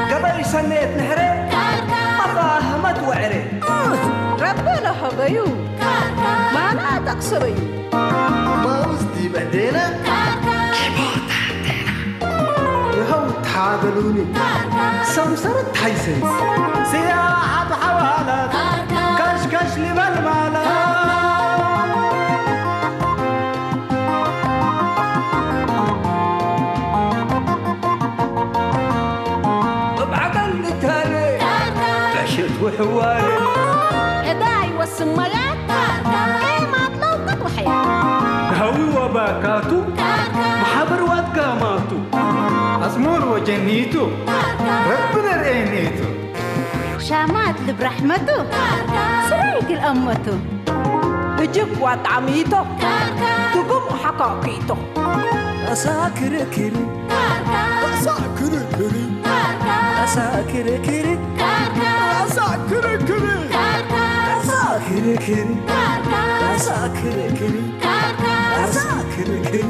ገበይ ሰኔት ንሕረ ኣፋህመት ወዕረ ረበለ ሀበዩ ማና ጠቅስበዩ ማውዝ ዲበዴነ ይኸው ተሓበሉኒ ሰምሰረት ሓይሰይ ስያ ሓብ ሓዋላት ካሽካሽ ሊበል ማላ ብዓቀል ንታረ ዕሽት ውሕዋረ ዕዳ ይወስን መያት ኤማት ለውቅት ውሕያ ሃዊ ወባካቱ ማሓበር ዋትጋማቱ ኣጽሙር ወጀኒቱ ረቢ ነርኤኒቱ ሻማት ልብ ራሕመቱ ስራይ ግል ኣመቱ እጅግ ዋጣዕሚቶ ትጉም ሓካኪቶ ኣሳ ክርክር ኣሳ ክርክር ኣሳ ክርክር ኣሳ ክርክር ኣሳ ክርክር ኣሳ ክርክር ኣሳ ክርክር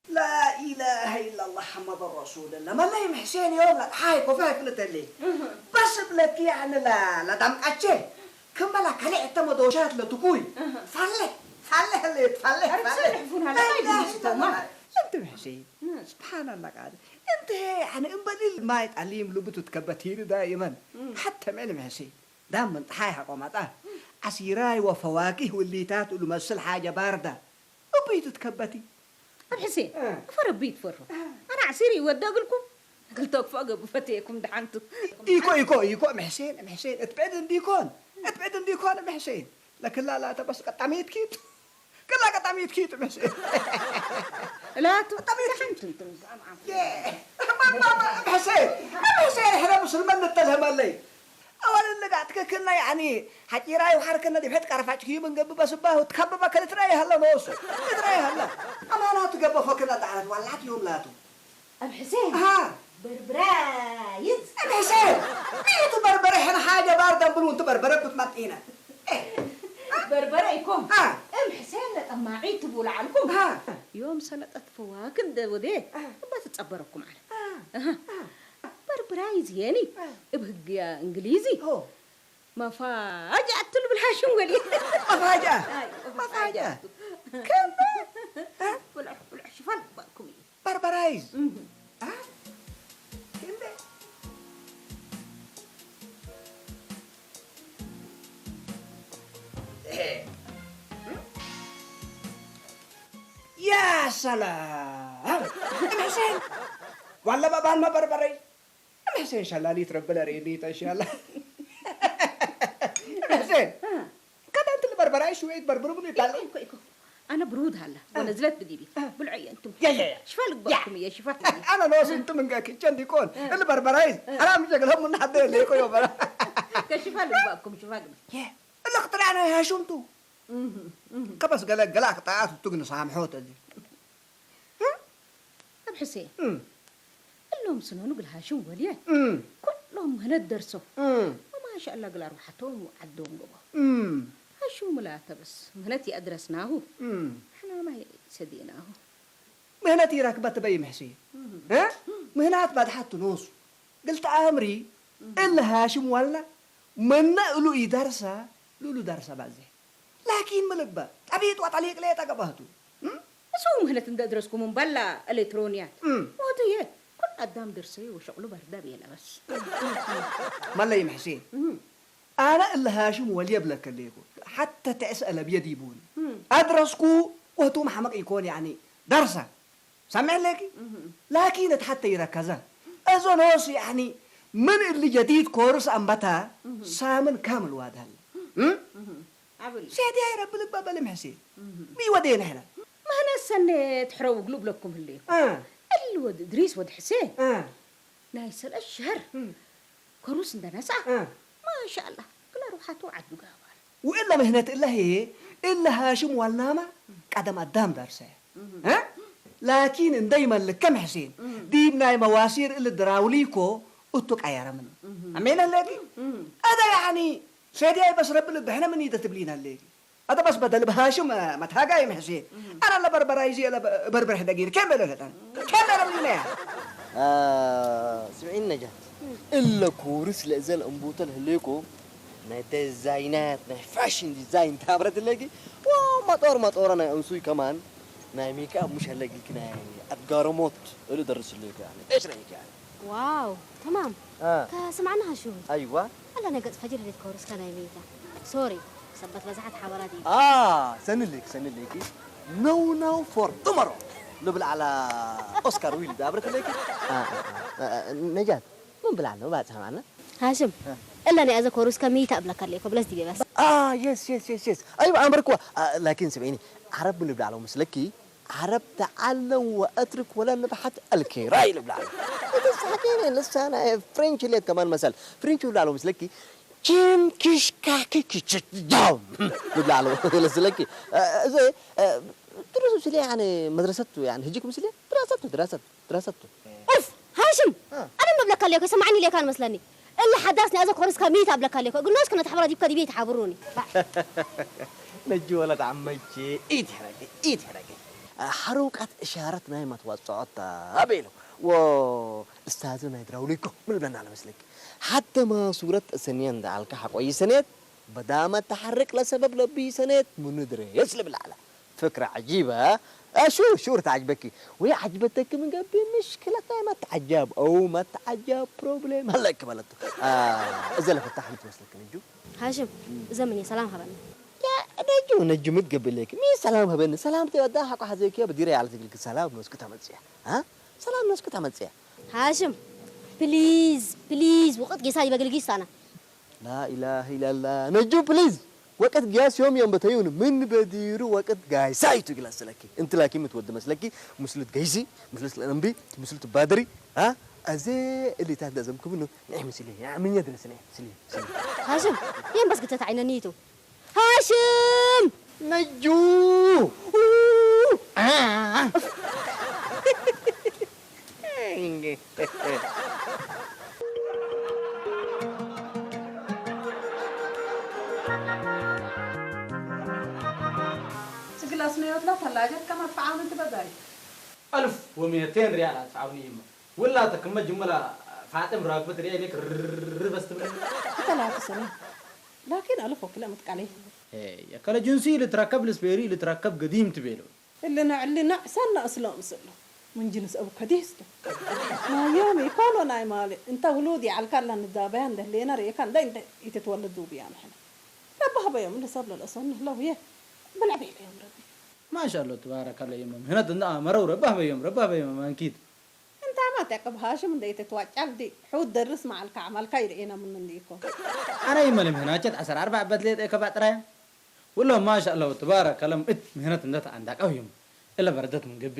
ላኢላሃ ኢላላህ ሓመድ ረሱልላ መለይ ምሕሴን እዮም ለጥሓይ ኮፈ ክልተሊ በስ ብለኪ ያዕንላ ለዳምቃቼ ክመላ ካልዕ እተ መዶሻት ለትኩይ ፋለ ፋለ ህሌት ፋለ ፋለ ለንት ምሕሴን ስብሓንላ ቃል እንተ ያዕኒ እምበሊል ማይ ጣሊም ልብቱ ትከበት ሂሪ ዳይመን ሓተ ምዕል ምሕሴን ዳም ምን ጠሓይ ሓቆማጣ ዓሲራይ ወፈዋኪህ ውሊታት እሉ መስል ሓጀ ባርዳ እብይ ትትከበቲ ኣብ ሕሴን እፈር እብይ ትፈሩ ኣነ ዓሲር ይወደግልኩም ክልተክፎ ገቡ ፈትየኩም ድሓንቱ ኢኮ ኢኮ ኢኮ እም ሕሴን እም ሕሴን እትብዕድ እንዲኮን እትብዕድ እንዲኮን እም ሕሴን ለክላ ላተ በስ ቀጣሚት ኪቱ ክላ ቀጣሚት ኪቱ እም ሕሴን ላቱ ቀጣሚት ኪቱ እም ሕሴን እም ሕሴን ሕረ ሙስልመን ንተልህመለይ ኣወል ለጋ ትክክልና ያኒ ሓጪራይ ውሓር ከነ ዲብሕት ቀረፋጭ ክዩ መንገብ በስባሁ ትከብበ ከልትራይ ሃለ ነሱ ትራይ ሃለ ኣማና ትገበፎ ከነ ዳዓት ዋላት ዮም ላቱ ኣብ ሕሴን በርብራይዝ ኣብ ሕሴን ሚቱ በርበረ ሕን ሓጀ ባር ደንብሉ እንት በርበረ ብትመጥ ኢና በርበረ ይኮን እም ሕሴን ነጠማዒ ትብሉ ዓልኩም ዮም ሰለጠት ፈዋክን ደወዴ እባ ትጸበረኩም ዓለ በርብራይዝ የኒ እብ ህግያ እንግሊዚ መፋጃ ትልብል ሃሽም ወሊ መፋጃ መፋጃ ከም ብልዕ ብልዕ ሽፋን ባኩም እዩ በርበራይዝ ክንደ ያ ሰላም ሕሴን ዋላ ባባን መበርበረይ ሕሴን ሸላሊት ረብለ ሬዲት ሸላ ሕሴን ከዳንት ልበርበራይ ሽወይት በርብሩ ብሉ ይባል እኮ እኮ ኣነ ብሩድ ሃላ ወነ ዝለት ብዲቢ ብልዖ እየ እንቱም ያ ያ ያ ሽፋ ልግበኩም እየ ሽፋ ኣነ ኖስ እንቱም እንጋ ክቸን ዲኮን እል በርበራይ ሓራም ጀግሎም ምን ሓደ ለይቆ ዮበራ ከሽፋ ልግበኩም ሽፋ ግበ እል ክትራነ ሃሹምቱ ከበስ ገለ ገላ ክጣዓት ትግን ሳምሖት እዚ ኣብ ሕሴን እሎም ስነኑ ግል ሃሽም ወልየ ኩሎም ምህነት ደርሶ ማሻ ኣላ ግል ኣርባሕቶም ዓዶም ገቦ ሃሽም ምላተበስ ምህነት ይኣድረስናሁ ሕና ማይ ሰዲእናሁ ምህነት ይረክበት በይ ምሕሲ ምህናት ባድሓት ትኖሱ ግልቲ ኣምሪ እል ሃሽም ዋላ መነ እሉ ይደርሳ ልሉ ደርሳ ባዜ ላኪን ምልበ ጠቢጥ ወጠሊቅ ሌጠ ገባህቱ እሱ ምህነት እንደ ድረስኩም እምበላ ኤሌክትሮንያት ሞትየ ኩል ኣዳም ድርሰይ ወሸቅሉ በርደብ የለበስ መለይ ምሕሴን ኣነ እለ ሃሽም ወልየ ብለከ ሌኩ ሓተ ትዕስ ኣለብየ ዲቡን ኣድረስኩ ወህቱ መሓመቅ ይኮን ያኒ ደርሳ ሰምዕ ሌኪ ላኪን እቲ ሓተ ይረከዘ እዞ ኖስ ያኒ ምን እሊ ጀዲድ ኮርስ ኣንበታ ሳምን ካምል ዋዳል ሴትያ ይረብል እባ በልም ሕሴን ቢወዴ ንሕና ምህነሰነ ትሕረው ግሉ ብለኩም ህሌ እል ወድ እድሪስ ወድ ሕሴን ናይ ሰለስ ሸህር ከሩስ እንደነሳ ማሻአላ ክላ ሩሓቱ ዓዱ ጋባል ወእለ ምህነት እለ ህዬ እለ ሃሽም ዋልናማ ቀደም ኣዳም ዳርሰ ላኪን እንደይ መልከም ሕሴን ዲብ ናይ መዋሲር እል ድራውሊኮ እቱ ቀየረምን ኣሜን ኣለኪ። ኣታ ያኒ ሸዲያ ይበስረብል ብሕነ ምን ይደትብሊና ኣለኪ። ኣታ በስ በደል በሃሽም መታጋ ይምሕሲ። ኣና ለበርበራ ይዚ ለበርበረ ደጊር ከም በለ ለታ ከም በለ ብሊና። ስምዒን ነጃት እለ ኩርስ ለእዘል እምቡተል ህሌኮ ናይ ዲዛይናት ናይ ፋሽን ዲዛይን ታብረት ለጊ። ዋ መጦር መጦረ ናይ እንሱይ ከማን ናይ ሜክኣፕ ሙሽ ኣለጊልኪ ናይ ኣድጋረሞት እሉ ደርስልኪ ያኒ እሽረይኪ ያኒ። واو تمام. كسمعناها شو؟ ايوه. الله نقص فجر اللي تكورس كان يميتا. سوري. سبت بزحت حوالات ايدي. اه سنلك سنلك. نو نو فور تومورو. لو بالعلا اوسكار ويلد ابرت لك. آه، آه، آه، آه، نجاة. من بلعنا وبعد سمعنا. هاشم. الا انا اذا كورس كميتا ابلك اللي كوبلس دي بس. اه يس يس يس يس. ايوه امرك و... آه لكن سمعيني. عرب من بلعنا مسلكي. ዓረብ ተዓለም ወአትርክ ወላ ንብሓት ኣልኬራይ ልብላ። እቲ ሳሕቂ ናይ ልሳና ፍሬንች ሌት ከማን መሰል ፍሬንች ልብላ ኣለዉ ምስለኪ ቺም ኪሽ ካኪ ኪች ጃም ልብላ ኣለዉ ስለኪ እዚ ትርሱ ስለ ያነ መድረሰቱ ያነ ህጅክ ምስለ ድራሰቱ ድራሰቱ ድራሰቱ ኡፍ! ሃሽም! ኣነ መብለካ ኣለዮ ከሰማዕኒ ኢለካ ንመስለኒ እለ ሓዳስ ናይ ኣዘ ኮርስ ካብ ሚት ኣብለካ ኣለዮ ግን ኖስ ከነ ተሓብራ ዲብካ ዲቤት ሓብሩኒ ነጂ ወለድ ዓመቼ ኢት ሕረገ ኢት ሕረገ ሓረውቃት እሻረት ናይ ማትዋጽዖታ ኣበይሎ ወ እስታዝ ናይ ድራውሊኮ ምን ብለና ለመስለኪ ሓተ ማሱረት እሰንየን ደኣልካ ሓቆይ ሰኔት በዳመ ተሓርቅ ለሰበብ ለብይ ሰኔት ምኑ ድሬስ ልብል ኣላ ፍክረ ዓጂበ ሹር ሹር ተዓጅበኪ ወይ ዓጅበተኪ ምንገቢ ምሽክለት ናይ መተዓጃብ ኦ መተዓጃብ ፕሮብሌም ኣለኪ በለቶ እዘ ለፈታሕ ምትመስለኪ ነጁ ሃሽም እዘምኝ ሰላም ሃበኒ ነጁ ነጁ ምትገብለኪ ሚ ሰላም ሃበኒ ሰላም ተወዳ ሓቆ ሓዘኪ ብዲረ ያለ ትግልኪ ሰላም ነስኩ ተመጽያ አ ሰላም ነስኩ ተመጽያ ሃሽም ፕሊዝ ፕሊዝ ውቅት ጌሳ ይበግልጊ ሳና لا إله إلا الله ነጁ ፕሊዝ ወቀት ጋይስ ዮም ዮም በተዩን ምን በዲሩ ወቀት ጋይሳ ይቱ ግላ ስለኪ እንት ላኪ ምትወድ መስለኪ ሙስሉት ገይሲ ሙስሉት ለእምቢ ሙስሉት ባድሪ አ ኣዘ እሊታት ደዘም ክብኑ ንሕ ምስሊ ያ ምኛ ድረስነ ስሊ ስሊ ሃሽም ይም በስ ግተት ዓይነኒቱ ሃሽም ነጁ ስግላስ ነዮትላ ተላጀት ከመት ፈዓመት በዛይ ألف ومئتين ريال أدفعوني يما ولا تكمل جملة فاطم راكبت ريالك ربس تبلي ثلاثة سنين لكن ألف وكلا متقالي የከለ ጅንሲ ልትረከብ ልስፔሪ ልትረከብ ገዲም ትቤሎ። እልነ ዕሊ ነዕ ሰነ እስሎም ስእሎ ምን ጅንስ እብ ከዲስቱ። ናዮም ኢኮኖ ናይ ማሊ እንተ ውሉድ ይዓልካ ለንዛበያ እንደህሌና ርኤካ እንደ እንደ ኢትትወልድ ዱብያ ምሕነ። ረቢ ሀበዮም እንደ ሰብ ለልእሶን ንህለው ህየ ብልዕ ቤለዮም ረቢ። ማሻሎ ትባረከለ ይመም ህነት እንደ ኣመረው ረቢ ሀበዮም ረቢ ሀበዮም ኣንኪት። እንታማ ተቅብ ሃሽም እንደ ኢትትዋጫል ዲ ሑድ ደርስ መዓልካ ዓማልካ ይርኤና ምኑ እንዲ ኢኮ። ኣነ ይመልም ህናቸት ዐሰር ኣርባዕ በትሌት ኤከ ባጥራያ ወሎ ማሻ አላህ ወተባረከ ለም እት ምህነት እንደት አንዳቀው ይም እለ በረደት ምን ግቢ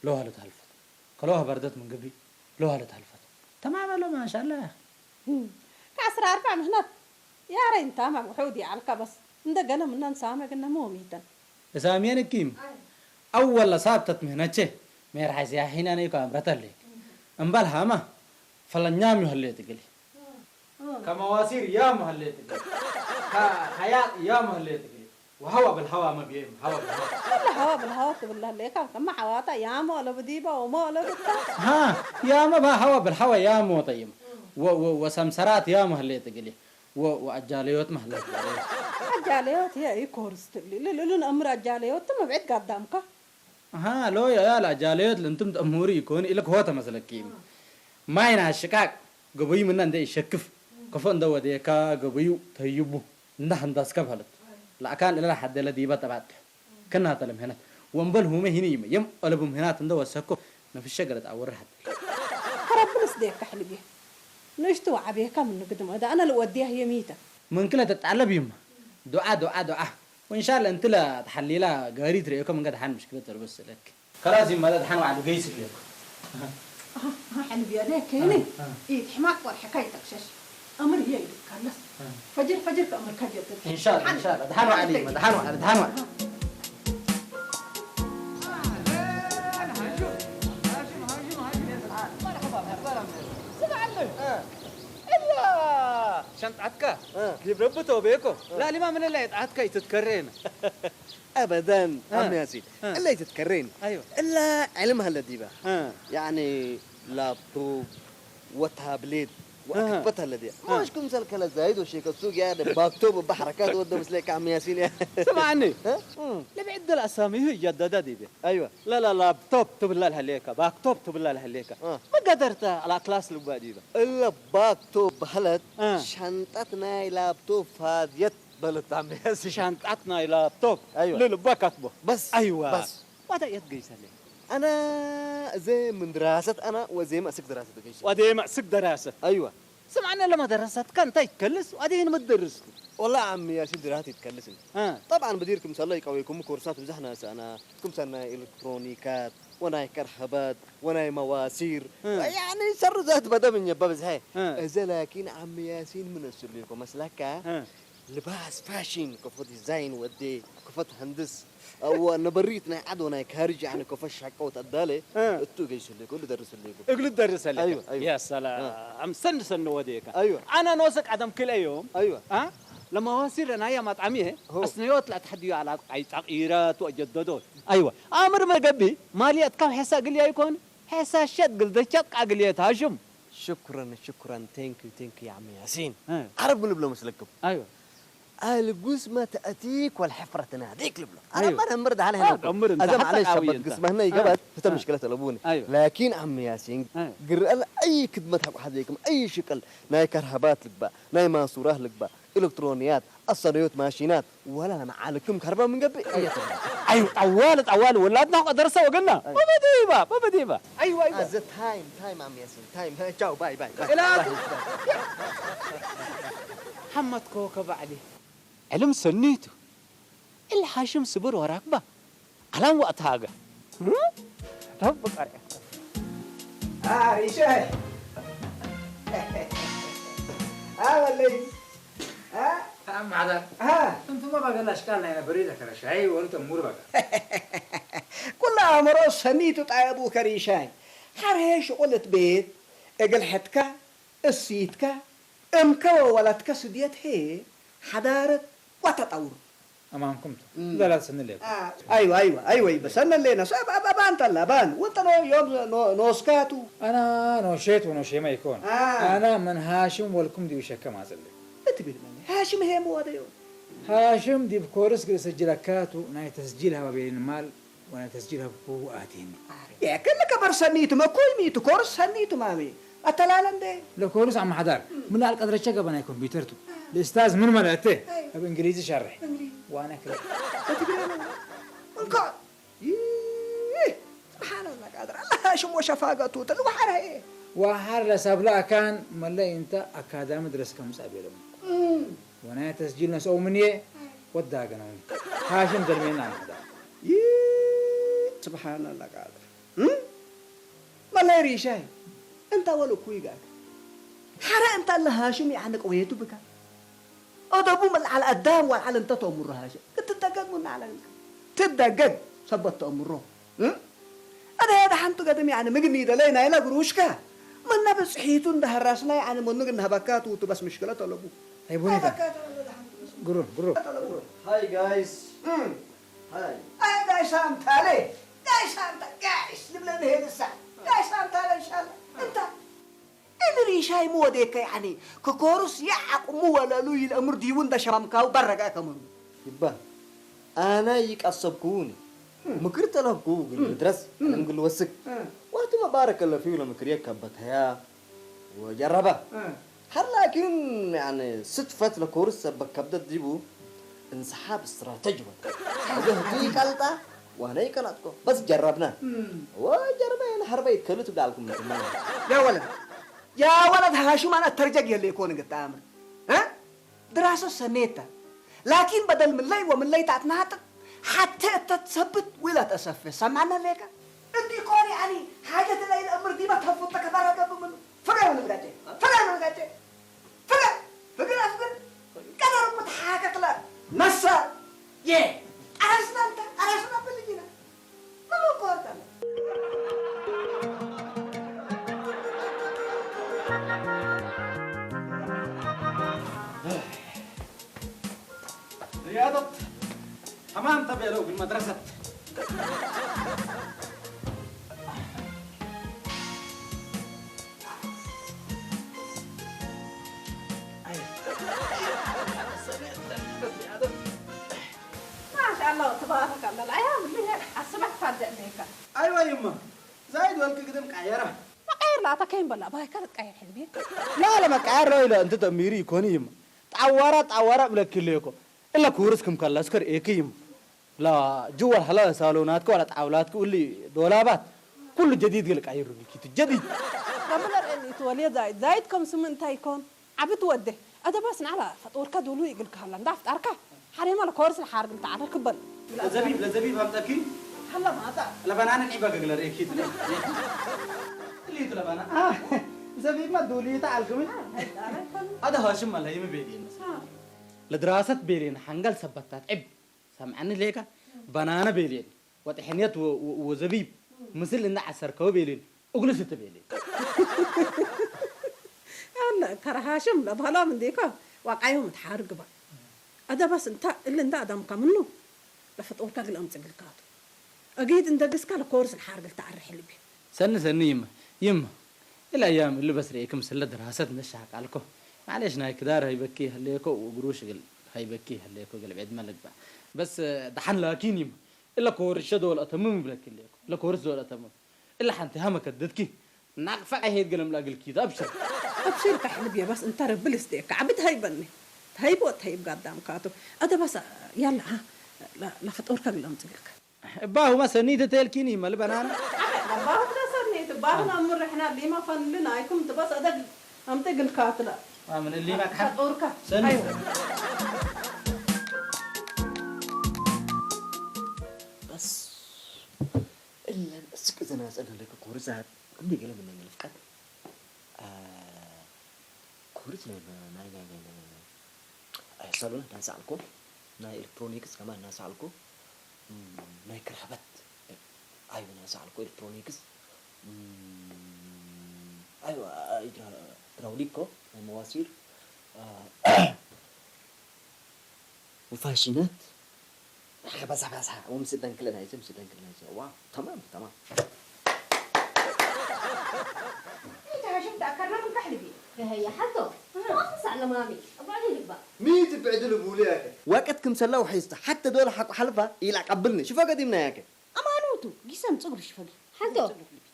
ለዋለት ሀልፈት ከለዋ በረደት ምን ግቢ ለዋለት ሀልፈት ተማመ ሎ ማሻ አላህ ከዐስራ አርባዕ ምህነት ያረይ እንታማ ውሑድ ይዐልካ በስ እንደ ገነ ምነን ሳመ ግነ ሞሚተን እሳምየን እኪም አወለ ሳብተት ምህነቼ ሜርሓይ ሲያሒናነይኮ አምረተሌክ እምበል ሃማ ፈለኛም ዩሀሌት እግሊ ከመዋሲር ያም ሀሌት እግል፣ ከሀያጥ ያም ሀሌት እግል፣ ወሀዋ ብልሀዋ መብየም ሀዋ ብልሀዋ። እለ ሀዋ ብልሀዋ ትብል ለህሌካ፣ ከመ ሐዋታ ያሞ ለብዲበ ወሞ ለብታ። ሀ፣ ያመ በሀዋ ብልሀዋ ያሞ ተይም፣ ወ፣ ወ፣ ወሰምሰራት ያም ሀሌት እግል፣ ወ፣ ወአጃለዮትመ ሀሌት እግል። አጃለዮት ህየ ኢኮርስ ትብሊ፣ ልልሉን አምር አጃለዮትመ ብዕድ ጋዳምካ። ሀ፣ ሎ ያላ ጃለዮት ለእንቱም ተእምሁሩ ኢኮን ኢልክ ሆተ መስለኪ። ማይን አሽቃቅ ገበዩ ምነ እንደ ኢሸክፍ፣ ከፎ እንደ ወዴካ ገበዩ ተዩቡ እንደ ሀንዳስከ በህለት። ለአካን እለ ለሐደለ ዲበ ጠባጥሕ። ከናተ ለምህነት ወእምበል ሁመ ሂኒ ይመ የም አለቡ ምህናት እንደ ወሰኮ ነፍሸ ገለት አወረ ሐደለ። ከረብንስ ዴካ ሕልቤ ንእሽቱ ወዓቤካ ምኑ ግድም እዳ አነ ልወዴህ የሚተ። ምን ክለ ተጣለብ ይማ ዱዓ ዱዓ ዱዓ። ወእንሻለ እንቲ ለተሐሊላ ጋሪ ትርእየኮ ምንገ ደሓን ምሽክለት ተርበስ ለክ። ከላስ ይማ ደሓን ዋዕሉ ገይስ ለኩ። حلبي هذا كيني إيه حماق ورحكايتك شش أمر هي يدك كالس فجر فجر كأمر كجر إن شاء الله إن شاء الله دحان وعلي دحان وعلي دحان وعلي. مرحبا مرحبا. سمع عنه. إلا ሸንጣትካ እ። ጊብረብቶ ቤኮ እ። ላሊማ ምን ላይ ጣትካ ይትትከሬን። أبدًا እ። عم ياسين እ። إلا يتتكرين أيوة. إلا علم هلا ديبا እ። يعني لابتوب وتابلت እ. وأكبت هلا دي እ. مش كم سال كلا زايد وشيك السوق يا ده باكتوب بحركات وده مسلك عم ياسين يا ስማዕኒ እ? لبعد الأسامي هي جددة ديبا أيوة. لا لا لابتوب تبلا الهليكا باكتوب تبلا الهليكا እ. ما قدرت على كلاس لبا ديبا إلا باكتوب هلت እ. شنطتنا لابتوب فاضيت በለት ዓሚ ያሲን። ሻንጣትና ኢላ ቶፕ ኣይዋ። ልልባ ካትቦ። በስ፣ ኣይዋ። በስ። ዋታ የት ገይሰለ? ኣና እዘ ምን ድራሰት ኣና ወዘ ማእስክ ድራሰት ገይሰ። ወደ ማእስክ ድራሰት። ኣይዋ። ስምዓና ለማ ደረሰት ከን እንታይ ትከልስ? ወደ ይህን ምትደርስ? والله ዓሚ ያሲን ድራት ይትከልስ። እ። طبعًا بدير ክምሰሎ ይቀወይኩም ኮርሳት ብዙሕ ናስ ኣና ክምሰናይ ኤሌክትሮኒካት ወናይ ከርኸበት ወናይ መዋሲር እ። ያኒ ሰሩ ዛት በደም እኛ በብዝሐ። እ። እዘ ላኪን ዓሚ ያሲን ምን እሱ ልኮ መስለካ? እ። ልባስ ፋሽን፣ ኮፎ ዲዛይን ወዴ፣ ኮፎ ተሃንድስ፣ ኣዋ ነበሪት ናይ ዓዶ ናይ ካርጅ፣ ያኒ ኮፎ ሻቀው ተዳለ፣ እ። እቱ ገይሱ ልኮ፣ ልደርስ ልኮ። እግሉ ደርሰለ። ኣይዋ፣ ኣይዋ። ያ ሰላም። እ። ሰንድ ሰንድ ወዴካ። ኣይዋ። ኣና ኖሰ ቀደም ክልኤዮም። ኣይዋ። አ? ለማዋሲር ናያ ማጣሚ፣ ሆ። ኣስነዮት ላትሐድዮ ኣላ ኣይጣቂረት ወጀደዶ። ኣይዋ። ኣምር መገቢ፣ ማልያት ካብ ሐሳ ግልያ ይኮን? ሐሳ ሸት ግልደቻት ቃግልየት ሃሽም። ሽኩረን፣ ሽኩረን። Thank you፣ thank you ዓሚ ያሲን። እ። ዓረብ ምን ልብሎ መስለኩም? ኣይዋ። القسمة تأتيك والحفرة تناديك ልብሎ። ኣይዋ። ዓረብ ማን እምር ደሓን አ፣ ሕነኮ። እምር እንተ ኣዘ ሓሳብ ማዕለሽ ዓብዪ ሰበት እንተ። ግስመህና አ፣ ይገባት፣ እተ አ። ምሽክለት ኣለቡኒ። ኣይዋ። ላኪን ዓሚ ያሲን፣ አ። ግርአል ኣይ ክድመት ሓቁ ሓዘይኩም፣ ኣይ ሽቅል፣ ናይ ከርሃባት ልግባ፣ ናይ ማሱራት ልግባ፣ ኤሌክትሮንያት፣ ኣሰነዮት ማሽናት፣ ወላ ለመዓልኩም ከርባ ምን ገብእ፣ ኣየተ። ኣይዋ፣ ጠዋል፣ ጠዋል፣ ወላድና ደርሰ ወገና። ኣይዋ። በበዲባ፣ በበዲባ። ኣይዋ፣ ኣይዋ። ኣዘ ታይም፣ ታይም ዓሚ ያሲን። ታይም፣ ቻው፣ ባይ፣ ባይ፣ ባይ። እላቱ። ሓመድ ኮከብ ዓሊ። ዕልም ሰኒቱ። እል ሃሽም ስብር ወራክባ። ዓላም ወእታገ። ረብ ቀርያ። አ፣ ሪሻይ። አ፣ ወለይ። አ? ተኣም ማሕዳር። አ? እንቱማ ባገላ ሽቃል ናይ ነፈሪ ዘከረሻይ ወንተ ሙር በቃ። ኩሉ ኣእምሮ ሰኒቱ ጣየቡ ከሪሻይ። ሓርሄ ሽቁልት ቤት፣ እግል ሕትካ፣ እሲትካ፣ እምከ ወወላትከ ስድየት ሄ ሓዳረት ዋተጣውሩ። ኣማንኩም ቱ። እም። ዘላት ስንሌ። አ፣ ኣይወ፣ ኣይወ፣ ኣይወ፣ ይበሰነ ሌና። ሶ፣ ኣብ፣ ኣብ፣ ኣባን ተላ፣ ኣባን። ወጠኖ ዮም ኖ-፣ ኖስካቱ። ኣና ኖሼት ወኖሼማ ይኮን። አ። ኣና ምን ሃሽም ወልኩም ዲዩ ሸከ ማጽለ። እትብል መን? ሃሽም ሄም ወደዮ። ሃሽም ዲብ ኮርስ ግል ስጅለካቱ ናይ ተስጂል ሃባቤን ማል ወናይ ተስጂል ሀብኩ ኣቲኒ። የክል ከበር ሰኒቱ መኮይ ሚቱ ኮርስ ሰኒቱ ማሚ። ኣተላለ እንዴ? ለኮርስ ኣማሕዳር፣ ምን ኣልቀድረቸ ገበ ናይ ኮምፒውተር ቱ። ለእስታዝ ምን መለእተ? ኣይ። ኣብ እንግሊዝ ሸርሕ። እንግሊዝ። ዋና ክለ። በትግረ ነው። እንኳ። ይህ። ስብሓን ኣላ ቃድር። ኣላ ሽሞ ሸፋገቱ። ትል ወሓር ሀየ። ወሓር ለሳብላ ኣካን መለ ኢንተ ኣካዳሚ ድረስ ከምጻ ቤሎም። እም። ወናይ ተስጂል ነስኦ ምንዬ ወዳገነው። ሃሽም ገልሜና ኣምዳ። ይህ ስብሓን ኣላ ቃድር። እም? መላይ ሪሻይ፣ እንታ ወለ ኩይ ጋር። ሓረ እንታ ለሃሽም ያዕነ ቀወየቱ ብካ። أدبو من على الدام والعلى أنت تأمر هاشم. كنت تدقق من على ال-، تدقق سبت تأمره. هم؟ أنا هذا حنت قدم يعني مقني ده لين إلى قروشكا. من نبس حيتون ده الراسنا يعني من نقن هبكات وتبس مشكلة طلبو. هاي بونيتا. هبكات ولا ده حنت بس. قرون، قرون. طلبو. Hi guys. هم. Hi. أي guys هم تالي. Guys هم تا-، guys. نبلغ هي لسه. Guys هم تالي إن شاء الله. أنت. እሊ ሪሻይ ምወዴከ ያኒ ክኮሩስ የዓቅሙ ወለሉ ይልእምር ዲቡ እንደ ሸማምካው በረጋ ከመኑ። ይባ ኣና ይቃሰብኩኒ ምክር ተለብኩ ግን ድረስ ምንግል ወስክ ዋቱ መባረከ ለፊው ለምክር የከበተያ ወጀረባ ሀር ላኪን ያኒ ስትፈት ለኮሩስ ሰበ ከብደት ዲቡ انسحاب استراتيجي هذا هدي قلطة وانا يقلطكو بس جربنا وجربنا هنا حربة يتكلت بدالكم انتم يا ولد يا ولد هاشم انا اترجق يلي يكون قد امر ها دراسة سنيتة لكن بدل من لي ومن لي تعتناتك حتى تتثبت ولا تأسفه سمعنا ليك انت كون يعني حاجة لي الامر دي ما تهفوت لك برا قبل منه ፍረ ንብረተ ፍረ ንብረተ ፍረ ፍግር ኣፍግር ቀደር ምትሓከክለ መሰ የ ኣራስና እንተ ኣራስና ብልጅና መመኮርተለ رياضة. تمام، طب يا لوق المدرسة. ما شاء الله، تبارك الله. لا، يا ابني، الصبح فاجأ ليك. أيوة يما. زايد والك قدم قايرة. ما قاير لا، أتا كاين بلا، باي كان قاير حلبي. لا، لا، ما قاير لا، إلا أنت تأميري يكون يما. تعورة، تعورة بلا كليكو. إلا كورس كم كلا سكر إيكي يما. لا، جوا الحلا صالوناتك ولا طاولاتك واللي دولابات. كل جديد قال لك عيرني كيتو جديد. ربنا رأني تولي زايد، زايد كم سمن تايكون. عبد وده. أدا بس نعلا فطورك دولو يقول كهلا، ندافت أركا. حريم على كورس الحارق متاع الركبل. ለዘቢብ ለዘቢብ ሃምጠኪ። ሃላ ማታ። ለባናን ዒባ ገግለ ርእኪ ትለ። እሊቱ ለባና። ዘቢብማ ዱልይታ ኣልክሚ። ኣደ ሃሽም ኣላ ይም ቤድየን። ለድራሰት ቤሌን ሓንጋል ሰበታት ዕብ። ሰምዓኒ ሌካ። ባናነ ቤሌን። ወጥሕንየት ወ-፣ ወ-፣ ወዘቢብ። ምስል እንዳ ዓሰርከው ቤሌን። እግሉ ስት ቤሌን። ኣላ ከረሃሽም ለባላም እንዴካ። ዋቃዮም ትሓርግባ። أدا بس أنت اللي أنت أدم كمنو. لفت أوركا قل أمس قل كاتو. أجيد أنت قس كلا كورس الحار قل تعرح اللي بي. ሰኒ ሰኒ ይማ ይማ ኢላ ያም እሉ በስሬ ክም ስለ ድራሰት ነሻቅ ኣልኮ ማለሽ ናይ ክዳር ሃይበኪ ሃሌኮ ወግሩሽ ግል ሃይበኪ ሃሌኮ ግል ዕድ መልግባ በስ ደሓን ላኪን ይማ እለ ኮርሸ ዶል ኣተምም ብለክ ሌኮ እለ ኮርስ ዶል ኣተምም እለ ሓንቲ ሃመ ከደትኪ ናቅፋ ኣይሄድ ገለም ላግልኪ ኣብሽር أبشر كحلب يا بس أنت رب الاستيك عبد هاي بني تهيبو تهيب قدام كاتو أدا بس يلا ها لا لا فطورك قل أمس قلك እባ ሁማ ሰኒት ተልኪኒ መልበናን ባባሁ ተሰኒት ባሁና ምርሕና ሊማ ፈንልና ኣይኩም ትበስ ኣደግ ኣምተ ግልካትላ ኣምን ሊማ ክሓ ፈጦርካ ሰኒ ኣይወ بس إلا اسك زنا سألنا لك كورسات عندي قلم من الفقد ኮርስ ናይ ናይ ናይ ናይ ናይ ናይ ኣይ ሳሎን እናሰኣልኩ ናይ ኤሌክትሮኒክስ ከማን እናሰኣልኩ ናይ ክራባት ኣይ እናሰኣልኩ ኤሌክትሮኒክስ ኣይ ድራውሊክ ኮ ናይ መዋሲር وفاشينات بزح بزح ومسدن كلنا يزم مسدن كلنا يزم واو تمام تمام انت هاشم تأكرنا من كحلبي هي حتى ما خص على مامي ابعدي لبا ميت بعدل بوليك وقت كم سلا وحيستا حتى دول حق حلفا يلعقبلني شوفوا قديمنا ياك أمانوتو جسم صقر شفقي حتى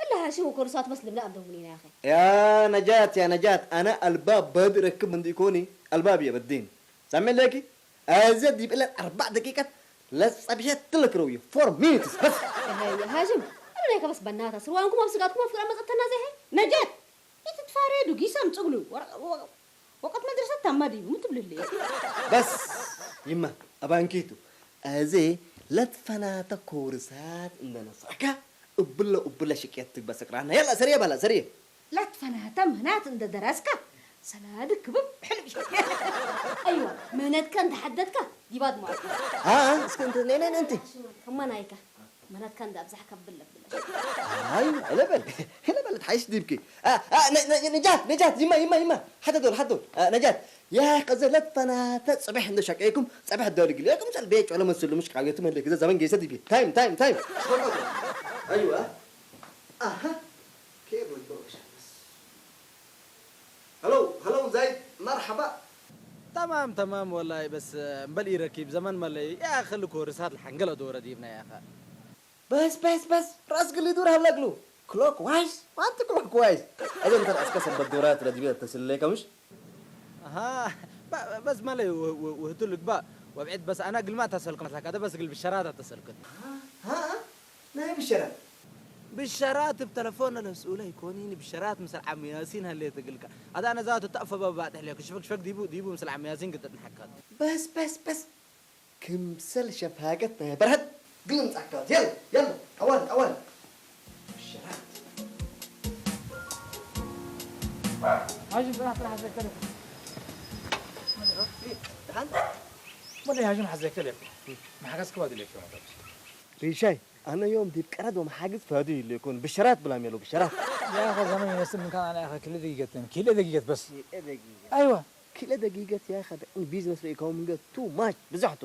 إلا هاشم وكورسات بس لبلا أبدو منين يا أخي يا نجاة يا نجاة أنا الباب بدي ركب من ديكوني الباب يا بدين سامع ليكي أزيد يبقى لك أربع دقيقات لا صبيت تلك روي فور مينتس بس يا هاشم أنا ليك بس بناتا سروانكم أبسقاتكم أفكر أما زبطنا زي هي نجاة إتتفاريدو جيسام تقولو وقت مدرسة تمادي مو تبللي بس يما أبانكيتو أزي لا تفناتا كورسات إننا صحكا أبلا أبلا شكيت بسكرانا يلا سريع بلا سريع لا تفناتا منات إن درسكا سلادك بب حلو أيوة منات كان تحددك دي بعد ما ها اسكنت نين انت كمان هيك منات كان ده أبزح كبل لك هاي هلا بل هلا بل تحيش ديبكي آه آه ن- ن- نجات نجات يما يما يما حتى دول حتى دول آه نجات يا قزلت فنات صبح عند شقيكم صبح الدوري قليكم سال بيت ولا مسلم مش قاويتم هلك إذا زمان جيسة ديبي تايم تايم تايم أيوة أها كيف بتبغى شمس هلو هلو زايد مرحبا تمام تمام والله بس امبل يركب زمان ملي يا اخي الكورسات الحنقله دوره ديبنا يا اخي بس بس بس راس قلي دور هلقلو كلوك وايز وانت كلوك وايز اذا انت راسك سبت دورات رديبه تسليك مش ها بس ملي وهتلك با وابعد بس انا قل ما تسلكم لك هذا بس قل بالشرات تسلكت ها ها ናይ ብሸራት ብሸራት ብተለፎን ለስኡለ ኣይኮኒን ብሸራት ምስል ዓሚ ያሲን ሃሌ ትግልካ ኣታ ነዛ ትጠፈ በባጥሕ ለኩ ሽፈክ ሽፈክ ዲቡ ዲቡ ምስል ዓሚ ያሲን ግጥጥ ንሓካት በስ በስ በስ ክምሰል ሸፋገት ናይ በርሀት ግልምጻካት የለ የለ ጠዋል ጠዋል ብሸራት هاجم راح راح زي كده مدري هاجم حزيك لك ما حكاس كواد لك ريشاي ኣነ ዮም ዲብ ቀረድ ወመሓግዝ ፈዱ ኢሉ ይኩን ብሸራት ብላም የሉ ብሸራት يا أخي زمان ينسى من كان أنا يا أخي كل دقيقة كل دقيقة بس أيوة ክልተ ደቂቀት ያኸ ብዕን ቢዝነስ ርኢካዎ ምንገ ቱ ማች ብዛሕቱ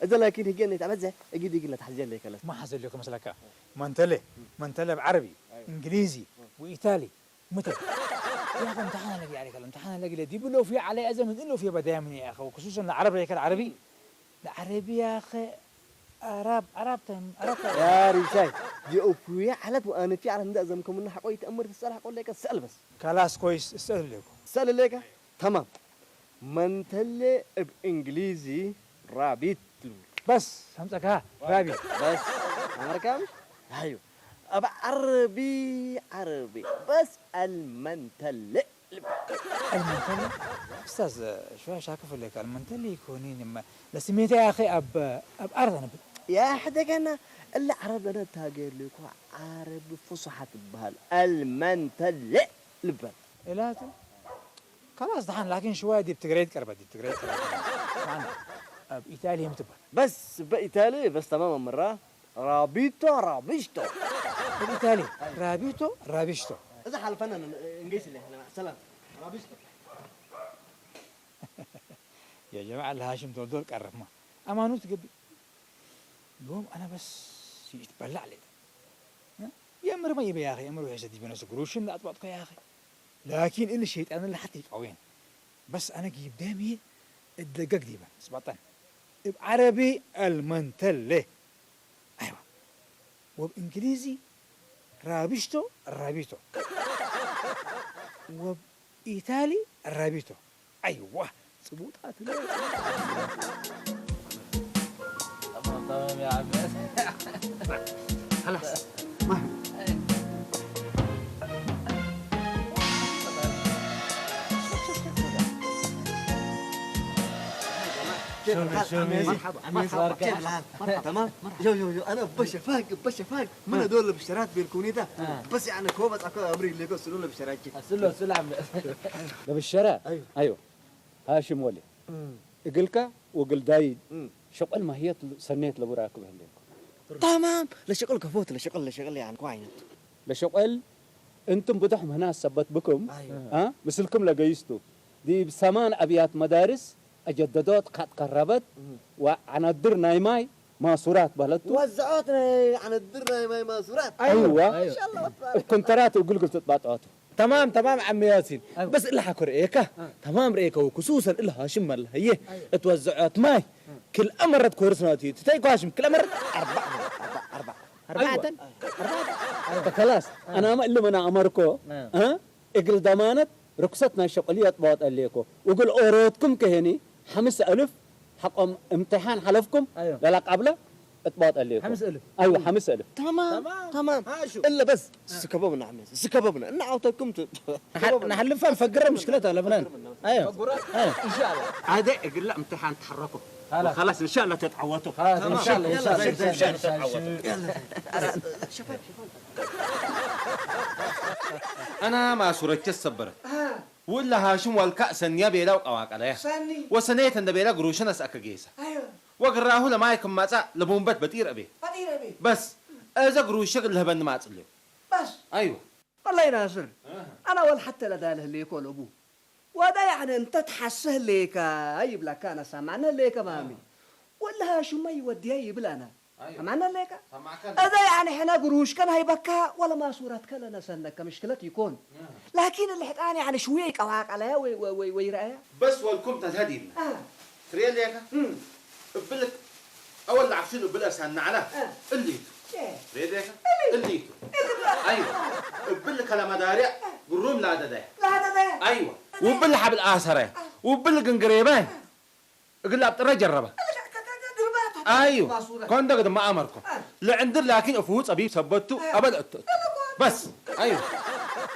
እዛ ላኪን ህጌ እኔ ተበዝሕ እጊድ እጊድ ለታሕዝያ ለይከለስ። ما حصل لكم مسلكة؟ منتلي، منتلي بعربي، إنجليزي، وإيطالي. متى؟ يا أخي امتحان لك يعني كلام امتحان لك دي بلو في علي أزم من إنه في بداية من يا أخي، وخصوصًا العرب ليك العربي. العربي يا أخي، عرب، عرب تم، عرب تم. يا ريشاي، دي أوفوية علب وأنا في علم ده أزم كم إنه حقوي تأمر في السؤال حقول لك السؤال بس. خلاص كويس، اسأل لكم. سأل لك؟ تمام. منتلي بإنجليزي رابيت. بس همسكها رابي. بس أمريكا مش؟ أيوه. أب عربي عربي بس المنتلي. المنتلي؟ أستاذ، شوية شاكف لك، المنتلي يكونين ما لسميته يا أخي أب أب أرض أنا ب- يا حدا كان إلا عرب أنا تاجر لك عرب فصحى تبهل المنتلي لبل. إلاتو؟ خلاص دحين لكن شوية دي بتقريد قربت دي بتقريد قربت. طبعًا أب إيطاليا متبر. بس بإيطالي بس تماما مرة رابيتو رابيشتو. أب إيطالي رابيتو رابيشتو. إذا حلفنا نقيس اللي إحنا سلام رابيشتو. يا جماعة الهاشم دول دول قرب ما أمانوت قبل. اليوم أنا بس يتبلع لي. يا أمر ما يبي يا أخي أمر وحشة دي بنفس قروشن لا أطبطك يا أخي. لكن اللي شيطان اللي حتى يقوين. بس أنا جيب دامي الدقق دي بس بطن. بعربي المنتلي. أيوة. وبإنجليزي رابشتو رابيتو. وبإيطالي رابيتو. أيوة. صبوطات. تمام، تمام يا عم. خلاص. ما كيف شلون، الحال؟ شلون؟ مرحبا، مرحبا. كيف الحال؟ مرحبا. تمام؟ مرحبا. يو، يو، يو، أنا بشفاق، بشفاق. من هدول البشرات بالكونيتا. آه. بس يعني كوبس أكو أمري اللي يقول سلون البشرات. سلو، سلو عم. ለብሸራ? ኣይወ። ኣይወ። ሃሽም ወሊ። እም። እግልካ ወግል ዳይድ። እም። ሸቆል ማህየት ል-፣ ሰኔት ለቡራክ በህሌኮ። ተማም። ለሸቆል ከፎት፣ ለሸቆል፣ ለሸቆል ያን ኳይነት። ለሸቆል እንቱም ብዶሕ ምህናስ ሰበት ብኩም፣ ኣይወ። አ? ምስልኩም ለገይስቱ። ዲብ ሰማን ኣብያት መዳርስ ኣጀደዶት ካት ከረበት እም። ወዓነድር ናይ ማይ ማሱራት በለቱ። ወዘዖት ናይ ዓነድር ናይ ማይ ማሱራት። ኣይወ። ኣይወ። ማሻአላህ ወትባረክ። እብ ኮንትራት እግልግል ትጥባጥዖቱ። ተማም፣ ተማም ዓሚ ያሲን። ኣይወ። በስ እላ ሓኮር ኤካ። እ። ተማም ርኤካ ወክሱሰን እላ ሃሽም መላ። ህየ። ኣይወ። እትወዘዖት ማይ። እ። ክልአ መረት ኮርስ ናቲ። ትተይ ኳሽም ክልአ መረት ኣርባዕ መረት። ኣርባዕ፣ ኣርባዕ። ኣርባዕተን? ኣይወ። ኣርባዕተን? ፈከላስ። እ። ኣናመ እልመና ኣመርኮ። እ። እ? እግል ደማነት ርክሰት ናይ ሸቆልዮ እጥባወጠሌኮ። እግል ኦሮትኩም ከሄኒ ሓምስ እልፍ ሓቆም እምትሓን ሓለፍኩም ኣይወ። ለላ ቃብላ እጥባወጠሌኮ። ሓምስ እልፍ? ኣይወ፣ ሓምስ እልፍ። ተማም፣ ተማም። ተማም። ሃሹ። እለ በስ፣ እ። ስከበብና ዓመት፣ ስከበብና። እና ዓውተኩም ት-፣ ንሓ-፣ ስከበብና። ንሓልፋ ንፈግረ ምሽክለት ኣለብናን። ኣይወ። ፈጉራ? ኣይወ። ኢንሻአላህ። ኣደ እግላ እምትሓን ተሓረኮ። خلاص. خلاص، إن شاء الله تتعوضوا. خلاص، إن شاء الله، إن شاء الله، إن شاء الله، إن شاء الله. يلا. شباب، شباب. أنا ما صورتش الصبر. آه. ولا هاشم والكأس النيابي لو قواقع يا. سني. وسنيت أن بيلا قروشنا سأكجيسا. أيوه. وقراه لما يكون ماتا لبومبت بطير أبي. بطير أبي. بس. إذا قروشك اللي هبن ما تصلي. بس. أيوه. والله يا ناصر، أها. أنا والحتى لداله اللي يكون أبوه. وده يعني أنت تحسه ليك، أي بلا كان سامعنا ليك مامي. آه. ولا شو ما يودي أي بلا أنا. أيوة. سامعنا ليك. سامعك أنا. هذا يعني إحنا قروش كان هاي بكا ولا ما صورة كلا نسنك مشكلة يكون. آه. لكن اللي حتى أنا يعني شوية كواك عليها وي-، وي-، وي-، ويرأيها. بس والكم تزهدين. آه. تري ليك. مم. እብልክ ኣወል ዓፍሽን እብል እርሳና ዓላ። እ። እሊቱ። እ። ሬዴከ? እሊ። እሊቱ። እሊ ብላ። ኣይወ። እብልክ ከለመዳርያ ግሩም ላደዳያ። ላደዳያ። ኣይወ። እሊ። ውብል ሓብል ኣሰራያ። እ። ውብል ግንግሬባያ። እ። እግል ኣብ ጥረ ጀረባ። እሊ ከ-፣ ከ-፣ ከ-፣ ድርባታ። ኣይወ። ማሱረ። ኮንደግ ድማ ኣመርኮ። እ። ለዕንድር ላኪን እፍሁ ጸቢብ ሰበቱ እ። ኣበል እቶ። እሊ ኳ-፣ በስ። ኣይወ።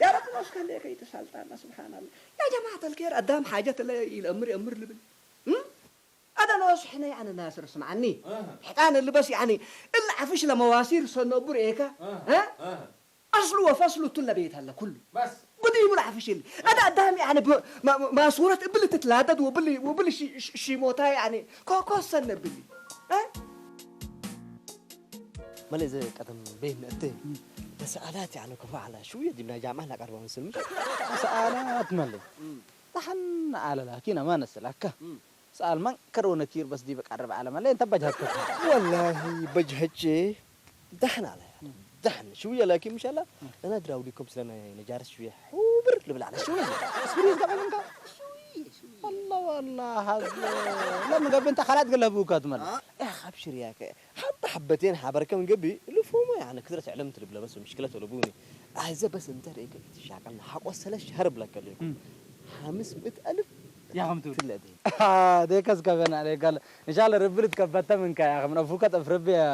يا رب نوش كان ليك يتسلطان، سبحان الله. يا جماعة الخير، أدام حاجة لا يلأمر يأمر لبن. هم؟ هذا نوش حنا يعني ناصر اسمعني. أها. حتى أنا اللي بس يعني إلا عفش لمواسير صنبور إيكا. أها. ها؟ أها. أصله وفصله تلا بيت هلا كله. بس. بدي يقول عفش اللي. هذا قدام يعني ب-، ما، ما، ما صورة إبلي تتلادد وبلي، وبلي شي، شي، شي موتا يعني. كو، كو سنة بلي. ها؟ مالي زي قدم بين أنت. تساؤلات يعني كفو على شو يدي من جامعة لك أربعة مسلمين. تساؤلات مالي. طحن على لكن أما نسلك. سؤال من كرو نكير بس دي بقرب على ملي انت بجهتك. والله بجهتش دحن على دحن شوية لكن مش هلا. انا دراوديكم سلنا نجار شوية حوبر لبلا على شوية. اسبريز قبل انت. شوية شوية. والله والله هذا. لما قبل انت خلات قلبوك اتمل. اه ابشر يا اخي. حبة حبتين حبركة من قبي لفهمه يعني كثرة علمت البلا بس مشكلة ولبوني. هذا بس انت ريك تشاقلنا حق وصل الشهر بلا كليكم. خمسمائة ألف يا خمتو. تلاتين. آه، ديكس كمان عليك قال. إن شاء الله ربي تكبت منك يا أخي، من أفوك تفرب يا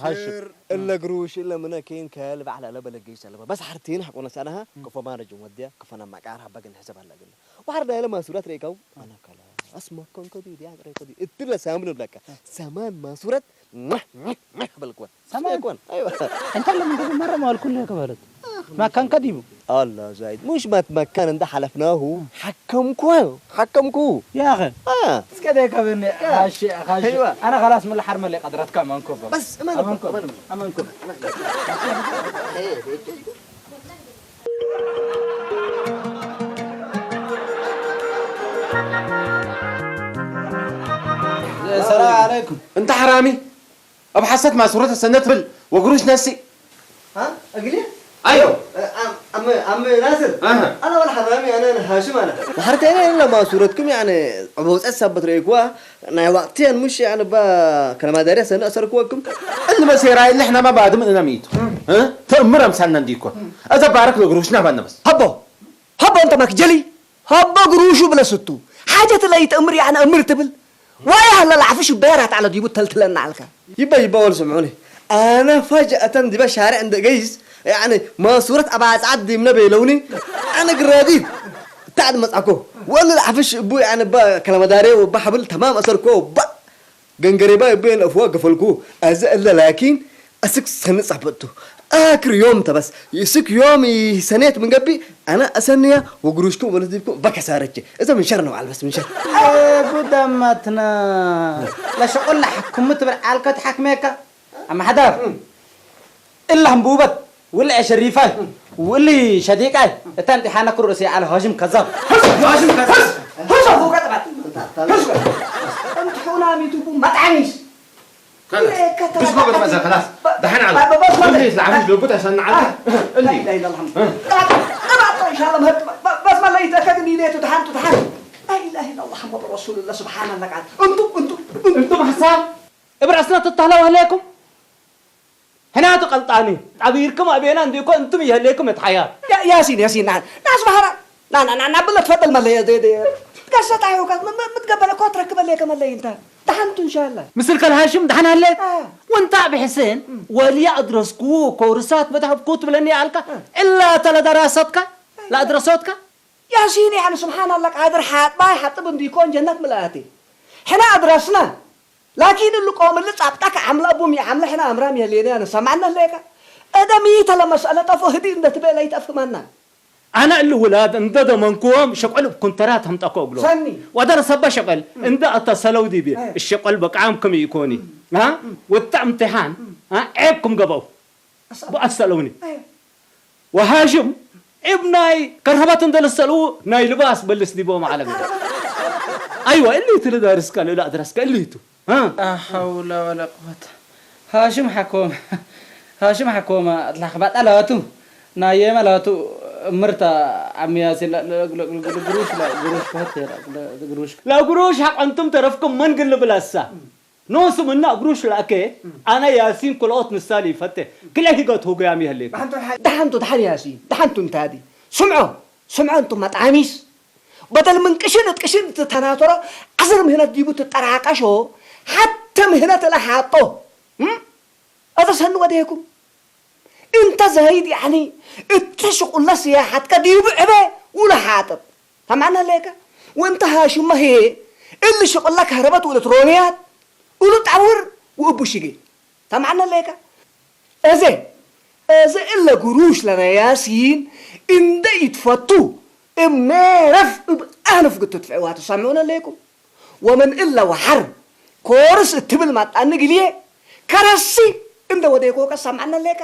هاشم. شر، إلا قروش، إلا منا كين كالب على لا بلقيش سلبا. بس حرتين حقونا سنها، كفا ما رجو موديا، كفا ما كار حبا كن حسب الله قلنا. وحرد إلا ما صورت ريكو، أنا كلا. اسمع كون كدي دي ريكو دي. اتلا سامن بلكا. سامان ما صورت، مح، مح، مح، بلكوا. سامان. سامن يكون. أيوة. أنت اللي من قبل مرة ما الكل هيك بلد. ما كان كديبو. الله زايد. مش ما ما كان عند حلفناه. حكمكوا. حكمكوا. يا أخي. آه. اسكت يا كابني. خاشي، خاشي. أيوة. أنا خلاص من الحرمة اللي قدرتك أمانكو. بس أمانكو. أمانكو. أمانكو. السلام عليكم. أنت حرامي. أبو حسد ما صورة السنة تبل وقروش نسي. ها؟ أقلي؟ أيوه. أم أم أم ناصر. أها. أنا ولا حرامي، أنا أنا هاشم أنا. وحرت أنا إلا ما صورتكم يعني عبوس أسبت ريكوا. أنا وقتين مش يعني با كلام داري سنة أسركوكم. اللي ما سيرا اللي إحنا ما بعد من أنا ميت. ها؟ تأمر أمسالنا نديكوا. إذا بارك له قروشنا ما نبس. هبو. هبو أنت ماك جلي. هبو قروشو بلا ستو. حاجة لا يتأمر يعني أمر تبل. واي هلا العفش بيرات على ديبو تلتلنا عليك. يبا يبا ولا سمعوني. أنا فجأة ديبا شارع عند قيس. يعني ما صورة أبعد عدي من بيلوني. أنا قراديد. تعد مزعكو. ولا العفش بو يعني با كلام داري وبحبل تمام أسركو با. ገንገሬባ ይቤን እፍዋ ገፈልኩ። ኣዘ እለ ላኪን እስክ ሰነ ጻፈቱ። ኣክር ዮም ተበስ ይስክ ዮም ይሰኔት ምን ገቢ ኣነ ኣሰንያ ወግሩሽኩም ወለዚብኩም በከሳረች። እዘ ምን ሸር ነው ኣልበስ ምን ሸር። ጉዳማትና ለሸቁላ ሐክሙ ትብል ዓልከት ሐክሜካ ኣማሕዳር። እላ ህምቡበት ውልዐ ሸሪፋይ ውሊ ሸዲቃይ እታ እንዲሓና ክሩ ርእሲ ዓለ ሃሽም ከዛብ። ሃሽም ከዛብ። ሃሽም ከዛብ። እንት ሑና ሚቱኩም መጥዓሚስ። خلاص. إيه، كتر. بس ما قد ما زال، خلاص. دحين على. بس ما كل شيء لعبوش لو قلت عشان نعلم. لا إله إلا الله محمد. إن شاء الله. بس ما لا يتأكد إني ليت دحان، دحان. لا إله إلا الله محمد رسول الله، سبحان الله قال. أنتم، أنتم، أنتم. أنتم حساب. إبرة أسنة تتهلوا عليكم. هنا تقلطاني. عبيركم أبينا عندكم أنتم يهليكم يتحيا. يا-، ياسين، ياسين، نعم. ناس بحرة. نا نا نا نا بالله تفضل مالي يا دي دي. قصة تعيوك متقبل كوترك بالله كمان لي أنت. دحنت إن شاء الله. ምስልካ ሃሽም ደሓን ኣለክ? ኣዎ። ወንታ ብሕሴን እም። ወልያ ኣድረስኩ ኮርሳት በታሕብኩ ትብለኒ ኣልካ? ኣዎ። እላ ተለ ደራሰትካ? ኣዎ። ለኣድረሰትካ? ያሲን ያኒ ስብሓን ኣላህ ቃድር ሓጥባይ ሓጥብ እንዲኮን ጀነት ምልኣቲ። ሕና ኣድረስና። ላኪን እሉ ቆምል ጻብጣ ከዓምላ ቡም ይዓምላ ሕና ኣምራም የሌና ያኒ ሰማዕና ለካ። እደ ሚተ ለመስአለ ጠፎ ህዲ እንደትበለ ይጠፍማና። ኣነ እሊ ውላድ እንደ ደመንክዎም ሸቆል እብ ኩንተራት ተምጠኮ እግሎ። ሰኒ። ወደር ሰባ ሸቀል እንደ ኣተሰለው ዲቤ። ኣይ። እሸቆል በቃም ክም ይኮኒ። እ። እ። ወጣ እምትሓን። እ። እ። ዔብ ክም ገበው። ኣሰ-፣ ብኣሰለውኒ። ኣይ። ወሃሽም ዒብ ናይ ከርሀባት እንደ ልሰልኡ ናይ ልባስ በልስ ዲቦ ማዕለም። ኣይዋ እሊ ትልዳርስካ ልላ ድረስካ እሊ ቱ። ها؟ لا حول ولا قوة. هاشم حكومة. هاشم حكومة. أطلع خبات على هاتو. نايم على هاتو. مرتا عمي ياسين. لا، لا، لا، لا، لا، قروش، لا، قروش فهت، لا، لا، لا، قروش. لا قروش حق أنتم ترفكم من قل بلاسا. نوس منا قروش لأكي. أنا ياسين كل أوت نسالي فتة. كل أكي قوت هو قيامي هليك. دحنتو دحن ياسين. دحنتو انتادي. سمعوا. سمعوا أنتم مطعميس. بدل من ቅሽን እት ቅሽን እትተናተሮ ዓስር ምህነት ዲቡ ትጠራቀሾ ሓተ ምህነት እለ ሓጦ። እም? እዘ ሰኒ ወደየኩም። እንተ ዘይድ ያዕኒ እተ ሽቁለ ስያሓትከ ዲቡ ዕበ ውለ ሓጥብ። ተማዕና ለየከ? ወእንተ ሃሽመ ህየ እሊ ሽቁለ ከህረበት ውለት ሮንያት ውሉ ጣውር ውእቡ ሽጌ። ተማዕና ለየከ? እዘ፣ እዘ እለ ግሩሽ ለነ ያሲን እንደ ይትፈቱ እብ ሜረፍ እብ ኣንፍ ግትትፍዕዋ ትሰምዑነ ሌኩም። ወምን እለ ወሐር ኮርስ እትብል ማጣኒ ግልዬ ከረሲ እንደ ወዴኮ ከሰምዐነ ሌከ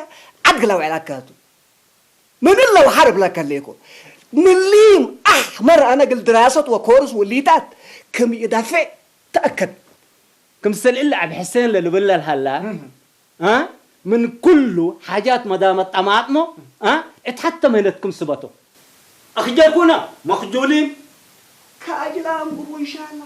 ዓድ ግላ ውዕላከቱ። ምን እለ ወሐር እብለከ ሌኮ። ምሊም ኣሕመር ኣነ ግል ድራሰት ወኮርስ ውሊታት ክም ይደፍዕ تأكد. ክምስል እለ ኣብ ሕሴን ለልብለል ሃላ እ? ምን ኩሉ ሓጃት መዳመት ጠማጥሞ እ? እት ሓተ ምህነትኩም ስበቶ። ኣኽጀልኩና መኽጁሊን። ከኣጅላ ኣንብቡ ኢንሻላ።